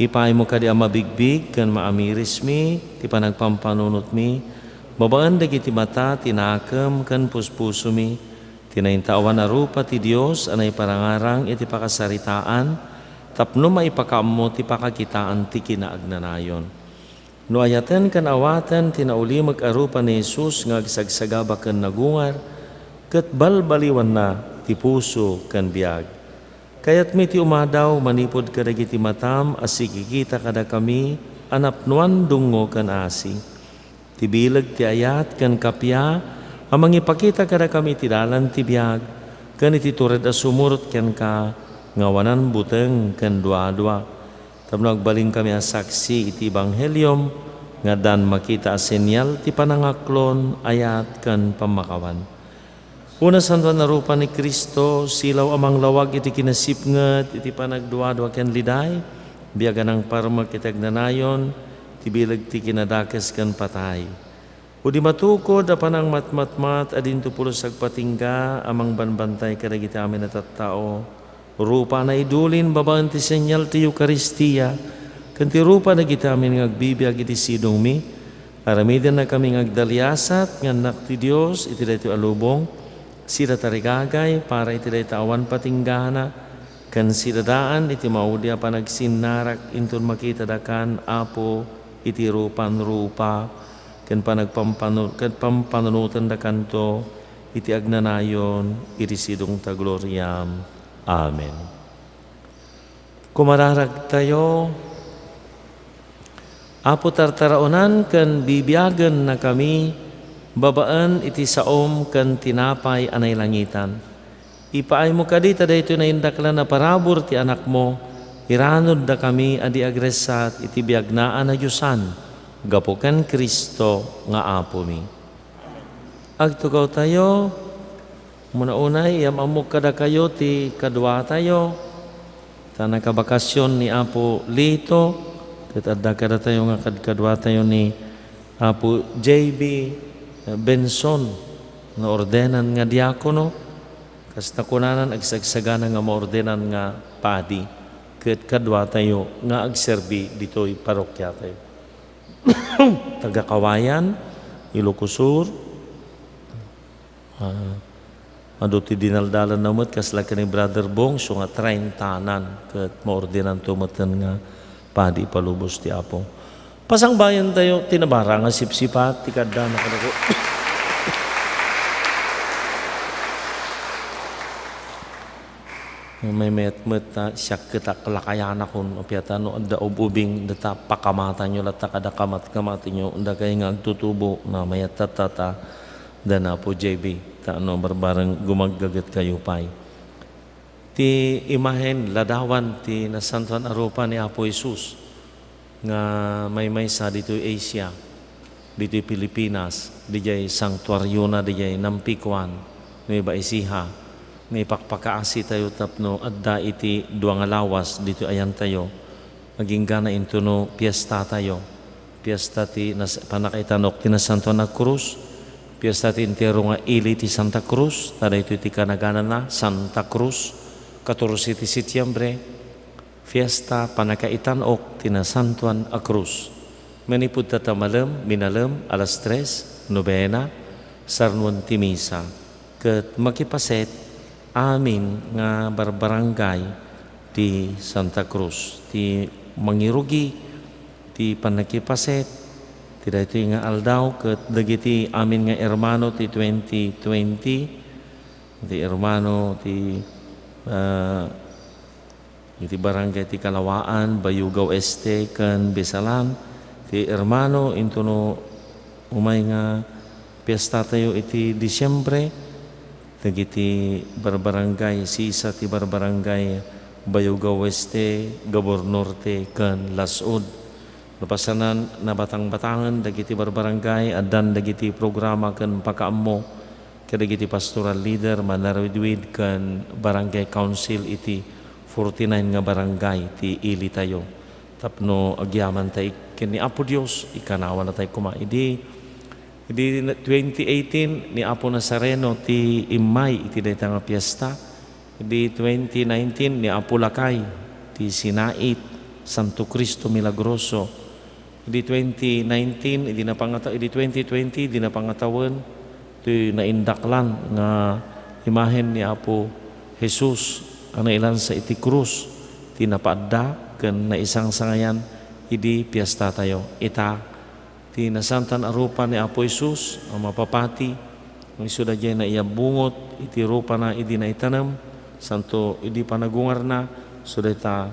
Ipaaymo kadi a mabigbig ken maamirismi ti panagpampanunotmi babaen dagiti mata ti nakem ken puspusomi, ti naintaoan a rupa ti Dios a naiparangarang iti pakasaritaan tapno maipakaammo ti pakakitaan ti kinaagnanayon. No ayaten ken awaten ti naulimek a rupa ni Jesus nga agsagsagaba ken nagungar, ket balbaliwanna ti puso ken biag. Kayatmi ti umadaw manipud kadagiti matam a sikikita kadakami a napnoan dungngo ken asi. Ti bileg ti ayat ken kappia a mangipakita kadakami iti dalan ti biag ken iti tured a sumurot kenka nga awanan buteng ken duadua. Tapno agbalinkami a saksi iti ebangheliom nga addaan makita a senyal ti panangaklon, ayat, ken pammakawan. O nasantoan a rupa ni Cristo, silaw a manglawag iti kinasipnget, iti panagduadua ken liday, biag a nangparmek iti agnanayon, ti bileg ti kinadakes ken patay. O di matukod a panangmatmatmat a dinto pulos agpatingga a mangbanbantay kadagiti amin a tattao, rupa a naidulin babaen ti senyal ti Eukaristia, ken ti rupa dagiti amin nga agbibiag iti sidongmi, aramidennakami nga agdaliasat nga annak ti Dios iti daytoy a lubong, sida tarigagay para iti dayta awan patinggana, ken sidadaan iti maudi a panagsinnarak inton makitadakan, Apo, iti rupan rupa, ken panagpampanu-, ken pampanunotendakanto iti agnanayon iti sidongta gloriam. Amen. Kumararagtayo, Apo, tartaraonan ken bibiagennakami babaen iti saom ken tinapay a nailangitan. Ipaaymo kadi ta daytoy naindaklan a parabur ti Anakmo, iranoddakami a di agressat iti biagna a nadiosan, gapu ken Cristo nga Apomi. Agtugawtayo, muna unay, iyam-ammok kadakayo ti kaduatayo, ta nakabakasyon ni Apo Lito, ket adda kadatayo nga kadkaduatayo ni Apo J B Benson, naordenan nga diakono, kas nakunanan, agsagsagana nga maordenan nga padi, ket kaduatayo nga agserbi ditoy parokiatayo. Taga Kawayan, Ilocos Sur, ah, Adu ti dinaldalanna met kasla ken ni Brother Bong, isu nga treintanan ket maordinanto metten nga padi ipalubos ti Apo. Pasangbayantayo ti nabara nga sipsipat ti kaddana kadagitoy. Maymayat met ta siak ket a lakayanakon, apay ta no adda ub-ubing data pakamatanyo latta kada kamat-kamatenyo, dakay nga agtutubo, namayat tatta ta da ni Apo J B, ta no barbareng gumaggagetkayo pay. Ti imahen ladawan ti nasantoan a rupa ni Apo Jesus nga maymaysa ditoy Asia, ditoy Pilipinas, didiay sangtuariona, didiay Nampicuan, Nueva Ecija, nga ipakpakaasitayo tapno adda iti dua nga lawas ditoy ayantayo, agingga intono piestatayo. Piesta ti nas-, pannakaitan-ok ti Nasantoan a Krus, piesta ti entero nga ili ti Santa Cruz, ta daytoy ti kanaganana, Santa Cruz, katorse ti Setiembre, fiesta pannakaitan-ok ti Nasantoan a Krus. Manipud ta ta malem, minalem, alas tres, nobena, sarnoen ti misa. Ket makipaset amin nga barbarangay ti Santa Cruz, ti mangirugi ti pannakipaset ti daytoy nga aldaw, ket dagiti amin nga ermano ti twenty twenty, ti ermano ti, ah, iti barangay ti Kalawaan, Bayugaw Este, ken Besalan, ti ermano intono umay nga piestatayo iti Disiembre, dagiti barbarangay, sisa ti barbarangay Bayugaw Este, Gabor Norte, ken Las-ud. Napasanan, nabatangbatangen dagiti barbarangay, addan dagiti programa ken pakaammo kadagiti pastoral leader, mannarudwid, ken barangay council iti forty-nine nga barangay ti ilitayo. Tapno agyamanta ik-, ken ni Apo Dios, ikanawanatay koma. Idi, idi twenty eighteen, ni Apo Nazareno ti immay iti dayta nga piesta. Idi twenty nineteen, ni Apo Lakay ti sinait, Santo Cristo Milagroso. Idi twenty nineteen, idi napangata-, idi twenty twenty, idi napangatawen ti naindaklan nga imahen ni Apo Jesus a nailansa iti krus ti napaadda ken naisangsangayan idi piestatayo. Ita, ti nasantoan a rupa ni Apo Jesus a mapapati, nga isu daydiay naiyabungot iti rupana idi naitanem, santo idi panagungarna, isu dayta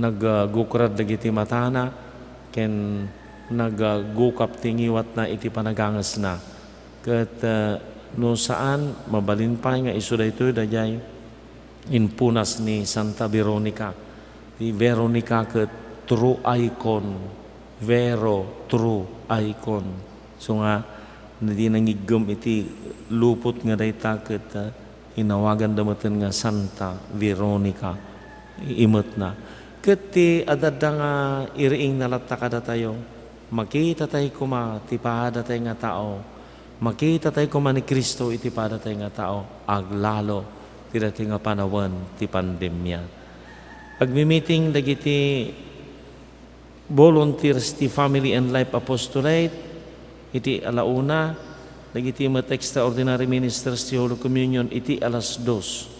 naggukrad dagiti matana ken naggukap ti ngiwatna iti panagangesna. Ket, eh, no saan, mabalin pay nga isu daytoy daydiay impunas ni Santa Veronica. Ti Veronica ket true icon, Vero, true icon. So nga, di nangiggem iti lupot nga dayta ket, eh, inawaganda metten nga Santa Veronica. Imetna. Ket ti adda nga iriingna latta kadatayo, makitatay koma ti padatay nga tao. Makitatay koma ni Cristo iti padatay nga tao, aglalo ti dati nga panawen ti pandemia. Agmi-meeting dagiti volunteers ti Family and Life Apostolate iti alauna, dagiti met extraordinary ministers ti Holy Communion iti alas dos.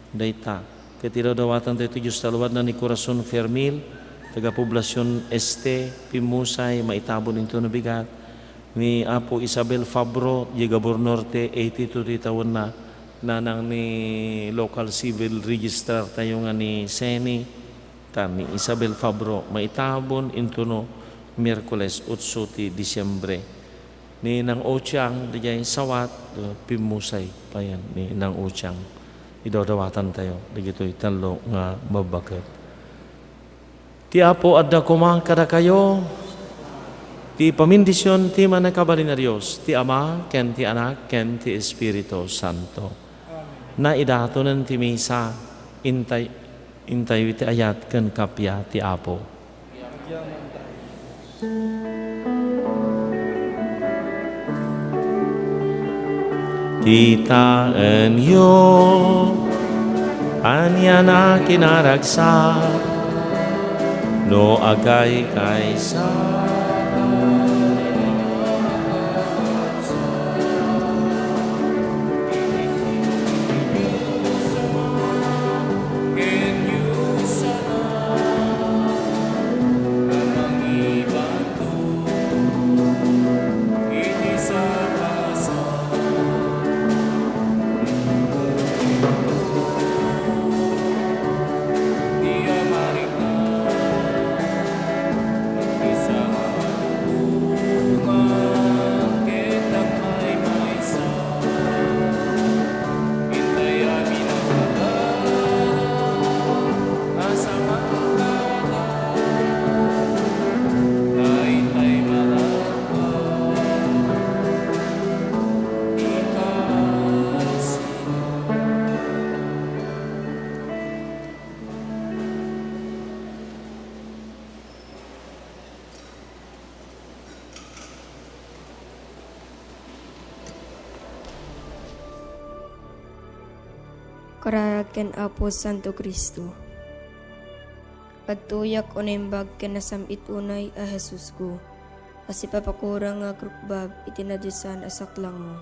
Dayta, ket idawdawatan tayo ti Dios ta luadna ni Corazon Fermil, taga Poblacion Este, pimmusay, maitabon intono bigat, ni Apo Isabel Fabro, di Gabor Norte, eighty-two ti tawenna, nanang ni local civil registrar tayo nga ni Seni, ken ni Isabel Fabro, maitabon intono Miyerkules, otso ti Disiembre. Ni Nang Ochiang, daydiay Sawat, eh, pimmusay payen ni Nang Ochiang. Idawdawatan tayo, dagitoy tallo nga babbaket. Ti Apo adda koma kadakayo, ti pamindision ti Mannakabalin a Dios, ti Ama, ken ti Anak, ken ti Espiritu Santo. Naidatonen ti misa, intay, intayo iti ayat ken kappia ti Apo. Kitaenyo, ania a kinaragsak no agkaykaysa. Kararag ken Apo Santo Cristo. Agtuyak o naimbag ken nasam-it unay a Jesusko, a sipapakurang nga agrukbab iti nadiosan a saklangmo.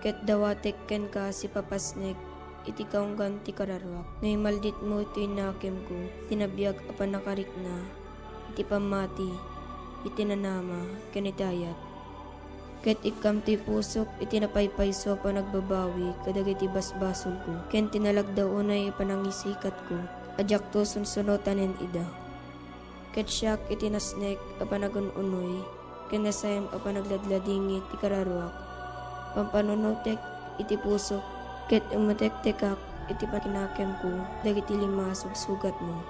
Ket dawatek kenka sipapasnek iti kaunggan ti kararuak. No imalditmo ti nakemko, ti nabiag a pannakarikna, iti pammati, iti nanama, ken iti ayat. Ket ikkam ti pusok iti napaypayso a panagbabawi kadagiti basbasolko, ken ti nalagda unay a panangisikatko a diakto sunsunotanen ida. Ket siak iti nasnek a panagun-unoy, ken nasaem a panagladladingit ti kararuak. Pampanunotek iti pusok, ket umetektekak iti pakinakemko dagiti lima a sugsugatmo.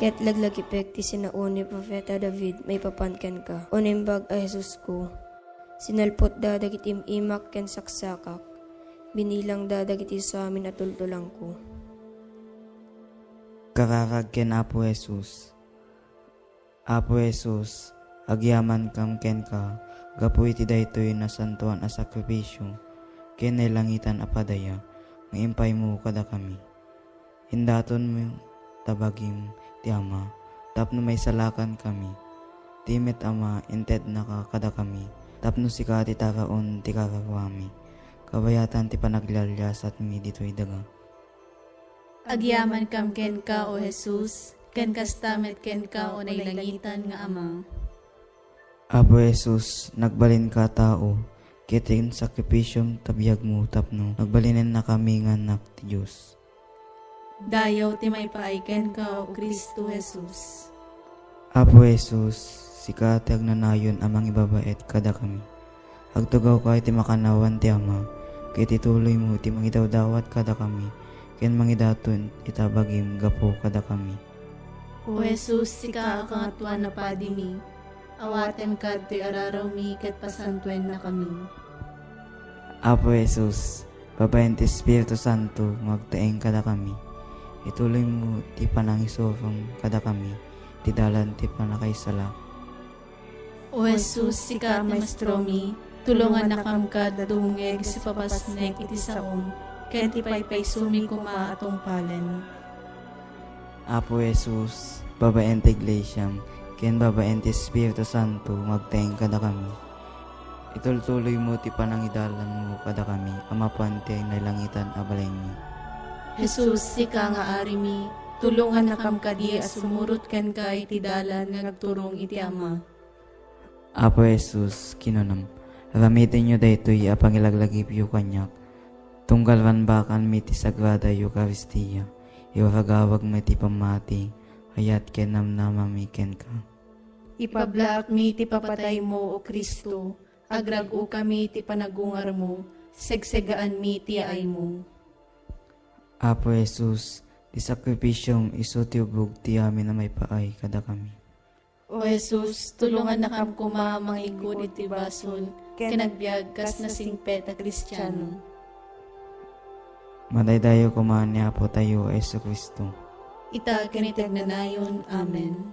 Ket laglagipek ti sinao ni Profeta David maipapan kenka, o Naimbag a Jesusko. Sinalpotda dagiti im-imak ken saksakak. Binilangda dagiti samin a tultulangko. Kararag ken Apo Jesus. Apo Jesus, agyamankam kenka gapu iti daytoy nasantoan a sakrifisio ken nailangitan a padaya nga impaymo kadakami. Indatonmo ta bagim ti Ama tapno maisalakankami. Ti met Ama, intednaka kadakami tapno sika ti taraon ti kararuami, kabayatan ti panaglialiasatmi ditoy daga. Agyamankam kenka, O Jesus, ken kasta met kenka, O nailangitan nga Ama. Apo Jesus, nagbalinka a tao, ket ti sakrifisiom ta biagmo tapno nagbalinennakami nga annak ti Dios. Dayaw ti maipaay kenka, O Cristo Jesus. Apo Jesus, sika ti agnanayon a mangibabaet kadakami. Agtugawka iti makannawan ti Ama, ket ituloymo ti mangidawdawat kadakami, ken mangidaton ita bagim gapu kadakami. O Jesus, sika a Kangatoan a Padimi, awatenka ditoy ararawmi ket pasantuennakami. Apo Jesus, babaen ti Espiritu Santo nga agtaeng kadakami, ituloymo ti panangisurom kadakami ti dalan ti pannakaisala. O Jesus, sika a Maestromi, tulongannakam kad dumngeg sipapasnek iti saom, ken ti paypaysomi koma a tungpalen. Apo Jesus, babaen ti Iglesiam, ken babaen ti Espiritu Santo nga agtaeng kadakami, itultuloymo ti panangidalanmo kadakami a mapan ti nailangitan a balaymi. Jesus, sika nga Arimi, tulongannakam kadi a sumurot kenka iti dalan nga agturong iti Ama. Apo Jesus, kinunam, aramitenyo daytoy a pangilaglagipyo kaniak, tunggal rambakanmi ti Sagrada Eukaristia, iwaragawagmi ti pammati, ayat ken namnamami kenka. Ipablaakmi ti papataymo, O Cristo, agrag-okami ti panagungarmo, segsegaanmi ti yaaymo. Apo Jesus, ti sakrifisiom isu ti ubog ti amin a maipaay kadakami. O Jesus, tulongannakam koma a mangikkud iti basol ken agbiag kas nasingpet a Kristiano. Madaydayaw koma ni Apotayo a Jesu-Cristo. Ita ken iti agnanayon. Amen.